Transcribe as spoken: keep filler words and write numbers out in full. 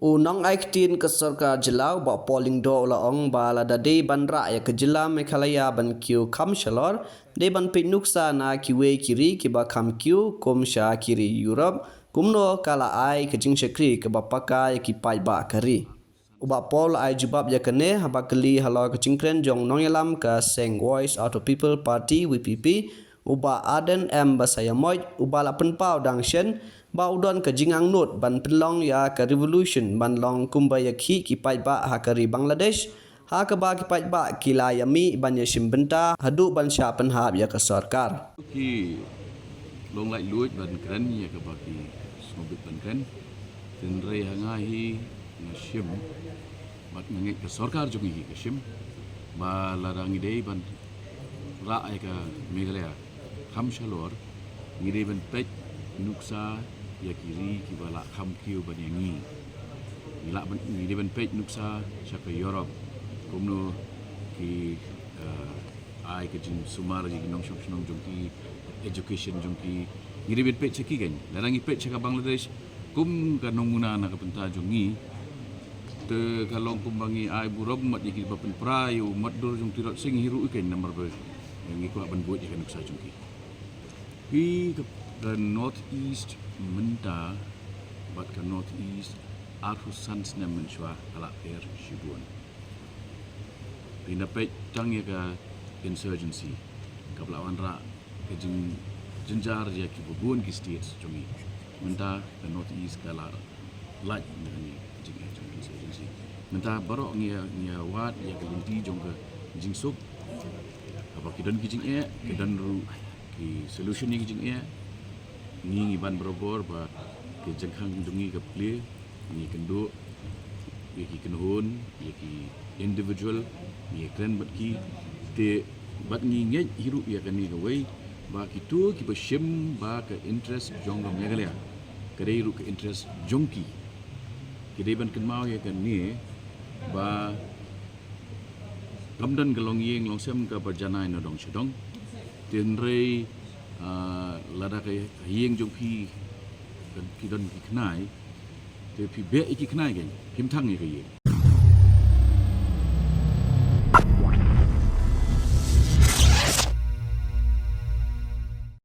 U nongai ktien ka sorkar jylla u Bah Paul Lyngdoh u la ong ba lada dei ban rah ïa ka jylla Meghalaya ban kiew kham shalor, dei ban peit nuksa na kiwei ki ri kiba kham kiew kum sha ki ri Europe, kumno ka la ai ka jingshakri kaba paka ïa ki paidbah ka ri. U Bah Paul ai jubab ïa kane haba kylli halor ka jingkren jong nongïalam ka seng Voice of the People Party, V P P, u Bah Ardent M Basaiawmoit, uba la pynpaw dang shen ba u don ka jingangnud ban pynlong ïa ka revolution ban long kumba ïakhih ki paidbah ha ka ri Bangladesh, ha kaba ki paidbah ki la ïamih ban ïashim bynta haduh ban shah pynhap ïa ka sorkar. Ki long laitluid ban kren ïa kaba ki sngewbit ban kren. Hynrei ha nga hi nga shim bad nga ngeit ka sorkar jong ngi hi ka shim ba lada ngi dei ban rah ïa ka Meghalaya kham shalor, ngi dei ban peit nuksa ïa ki ri kiba la kham kiew ban ïa ngi. Ngi lah ban, ngi dei ban peit nuksa sha ka Europe, kumno ki, eh, ai ka jingsumar ïa ki nongshong shnong jong ki, education jong ki. Ngi dei ban peit sha ki keiñ. Lada ngi peit sha ka Bangladesh kum ka nongmuna na ka bynta jong ngi, te ka long kumba ngi ai burom mat ïa kiba pynpra ïa u matdur jong Tirot Sing hi ruh keiñ, namar ba ngi kwah ban buit ïa ka nuksa jong ki. Hi ka, ka North East mynta bad ka North East arphew san snem mynshuwa ka la pher shibun. Phin da peit tang ïa ka insurgency kaba la wanrah ka jingjynjar ïa kiba bun ki states jong ngi. Mynta ka North East ka la lait na kane ka jingeh jong ka insurgency. Mynta baroh ngi ïa, ngi ïa wad ïa ka lynti jong ka jingsuk. Haba ki don ki jingeh, ki don ruh ki solution ïa ki jingeh. Ngi ngi ban barabor ba ka jingkhang jong ngi ka plie, ngi kynduh ïa ki kynhun, ïa ki individual, ngi kren bad ki, te bad ngi ngeit hi ruh ïa kane kawei ba kito kiba shim ba ka interest jong ka Meghalaya ka dei ruh ka interest jong ki. Ki dei ban kynmaw ïa kane ba kam don ka longïing longsem kaba janai na dong sha dong. Te hynrei, ah, lada ka ïing jong phi ki don ki khnai, te phi beh ïa ki khnai keiñ, phim thang ïa ka ïing.